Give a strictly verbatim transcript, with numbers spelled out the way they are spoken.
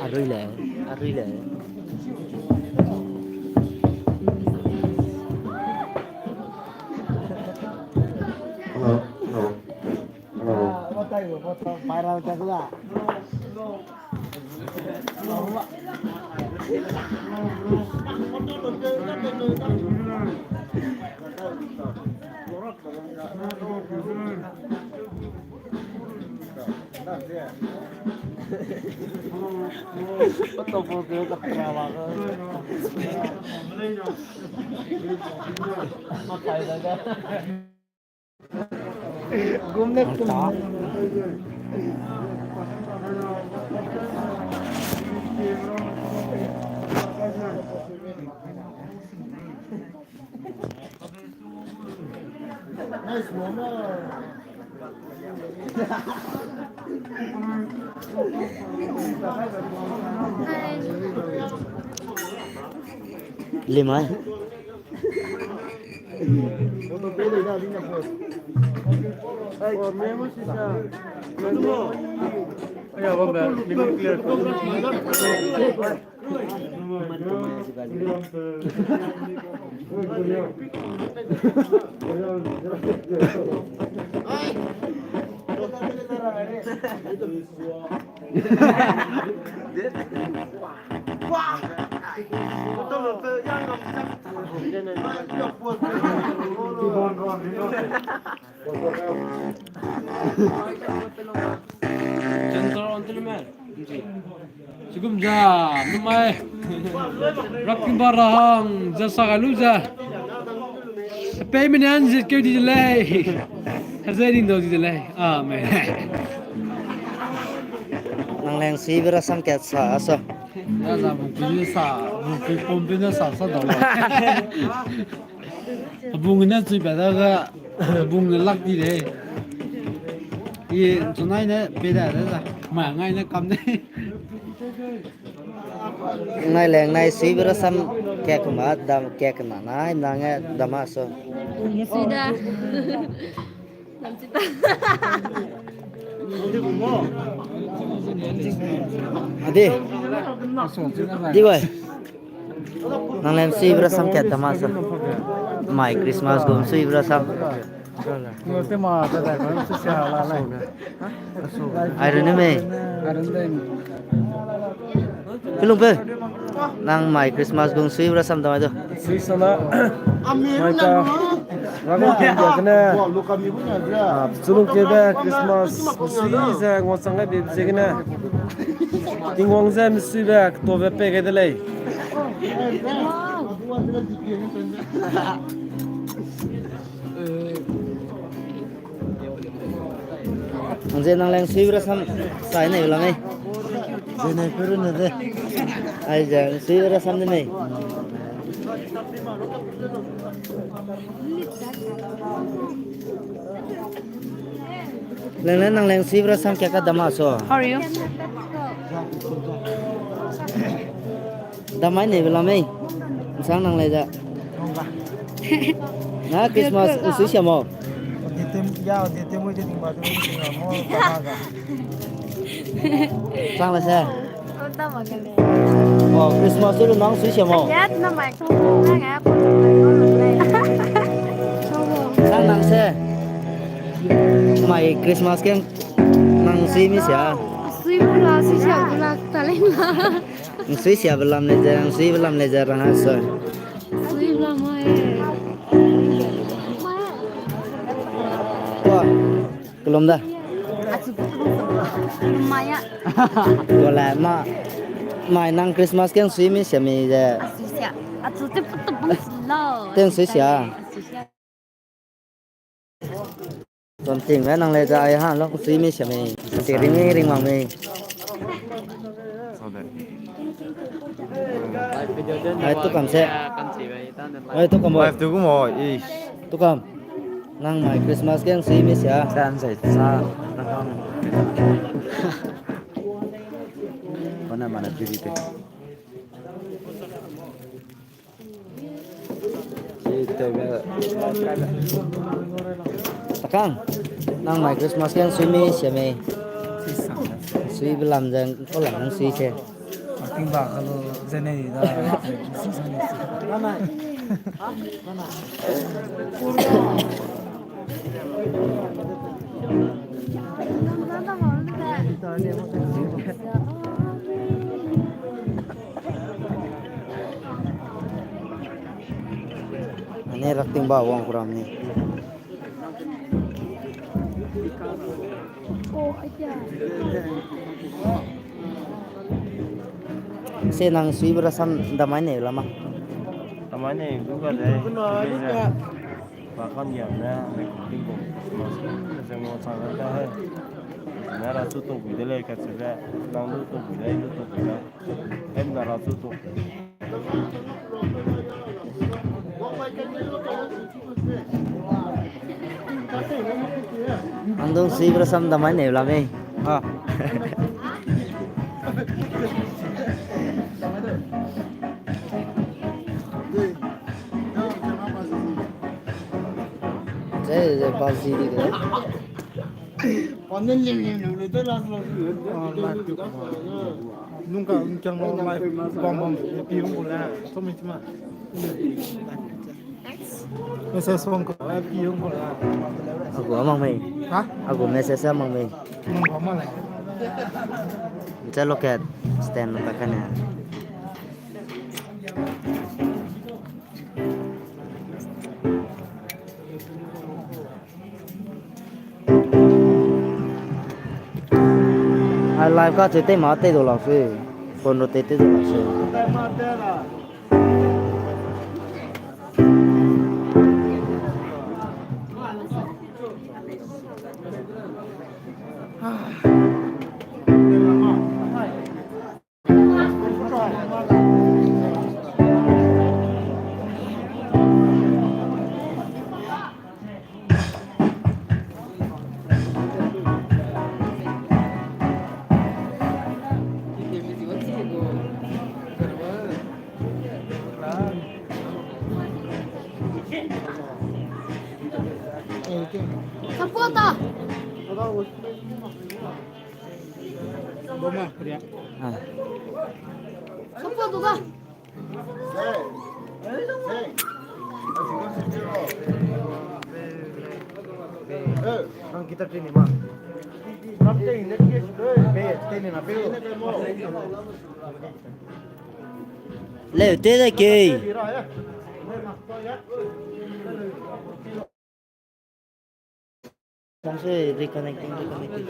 Arui le, arui le. Hello, hello, hello. Gum ne kum. Limai. Chigum ja, numai. Rakimba rahang, ja sa ga lu ja. Pei mene an zit keu di de lei. Heze ning dau di de lei. Amen. Nang leng si bera sam kat sa, sa. Ya, ya, bung pi sa, bung pi pom pi ne sa, sa dau. Bung ne chui ba da ga, bung ne lak di de. I chunai ne pe da da. Ma ngai ne kam de. Nai leng nai sui bera sam kek ma dam kek na nai nang e dam a so. Sui da. Dam sui da. Adi. Di wai. Nang lem sui bera sam kek dam a so. Mai Christmas gum sui bera sam. Ai rene mei. Pelung pe. Nang mai Christmas gum sui bera sam dam ai do. Sui sana. Mai ka. Rago kin dia kene. Ah, chulung kebe Christmas sui ze ngua chang ai bi ze kene. Tingwang ze mi sui be to be pe ge de lei. Ang je nang leng sui bera sam sai nei lang ei. Je nei peru ne de. Ai je sui bera sam de nei. Leng leng nang leng sui bera sam kek ka dam a so. How are you? Damai nei bela mei. Nsang nang lei da. Na Christmas nsui sia mo. Sang le se. Oh, Christmas tu nang sui sia mo. Sang nang se. Mai Christmas keng nang sui mi sia. Sui bula, sui sia bula, talent la. Nsui sia belam le ze, nsui belam le ze rang ha so. Sui belam e. Wa, kelum da. Maya. Wa la ma. Mai nang Christmas keng sui mi sia mi ze. Sui sia. Achu te putu bung silo. Teng sui sia. Something me nang le da ai ha lo sui mi sia mi. Te ring ring mang mi. Ai tu kam se. Ai tu kam bo. Live tu gu mo. Ish. Tu kam. Nang mai Christmas keng sui mi sia. San sai sa. Kona mana beauty te. Takang, nang mai Christmas ke nsui mei sia mei? Nsui belam ze ko lam nang sui ke. Ting ba ka lu ze nei da. Ane rak ting ba wang kuram ni. Se nang sui bra sam damai ne lama. Damai ne du ga de. Ba kan ya ne, ne tingko Christmas. Ze mo chang da he. Na ra chu to bu de le ka chu de. Nang du to bu de, du to bu de. Em na ra chu to. Ang dong sui bra sam damai ne la mei. Ah. Ze, ze, ba si di de. Nungka, nungka, live, bam, bam, pi hung gu le, so mi tima. Message wang ko, eh, pi hung ko le. Agu amang mei. Ha? Agu message amang mei. Nung ko amang le. Nche loket stand pa kane. Ai live ka che tei ma tei do la fe. Phone ro tei tei do la fe. Sapota. Boma, priya. Ah. Sapota ga. Nang guitar teni ma. Be, teni na pe. Leu te da ke. Reconnecting, reconnecting.